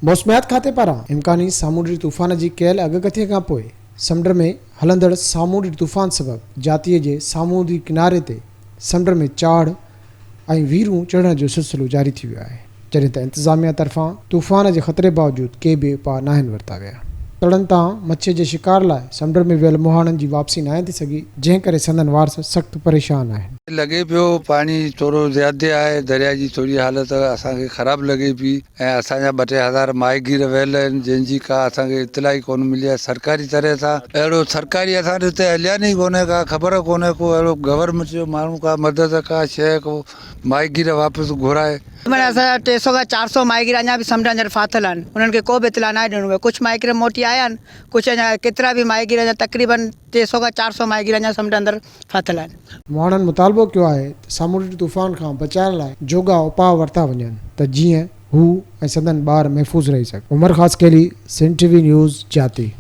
موسميات کاتي پاران امڪاني سامونڊي طوفان جي ڪيل اڳڪٿي کانپوء سمنڊ ۾ هلندڙ سامونڊي طوفان سبب جاتيء جي سامونڊي ڪناري تي سمنڊ ۾ چاڙهه ۽ ويرون چڙهڻ جو سلسلو جاري ٿي ويو آهي، جڏهن ته انتظاميا طرفان طوفان جي خطري باوجود ڪي به اپاء ناهن ورتا ويا. تڙن تان مڇي جي شڪار لاء سمنڊ ۾ ويل مهاڻن جي واپسي ناهي ٿي سگهي، جنهن ڪري سندن وارث سخت پريشان آهن. لڳي پيو پاڻي ٿورو زياده آهي، درياء جي ٿوري حالت اسان کي خراب لڳي پئي ۽ اسان جا ٻه ٽي هزار ماهيگير ويل آهن جنهن جي ڪا اسان کي اطلاع ئي ڪونه ملي آهي سرڪاري طرح سان اهڙو سرڪاري اسان وٽ هتي هليا ئي ڪونهي ڪا خبر ڪونهي ڪو اهڙو گورنمينٽ جو ماڻهو ڪا مدد ڪا شيء ڪو ماهيگير واپس گهرائي. معنيٰ اسان جا ٽي سو کان 400 ماهيگير اڃا به سمنڊ اندر ڦاٿل آهن انهن کي ڪو به اطلاع ناهي ڏنو ويو ڪجهه ماهيگير موٽي آيا آهن ڪجهه اڃا ڪيترا به ماهيگير اڃا تقريبن ٽي سو کان 400 ماهيگير اڃا سمنڊ اندر ڦاٿل آهن. مهاڻن مطالبو ڪيو آهي ته سامونڊي طوفان کان بچائڻ لاء جوڳا اپاء ورتا وڃن ته جيئن هو ۽ سندن ٻار محفوظ رهي سگهن. Umar Khaskheli, Sindh T V news, Jati.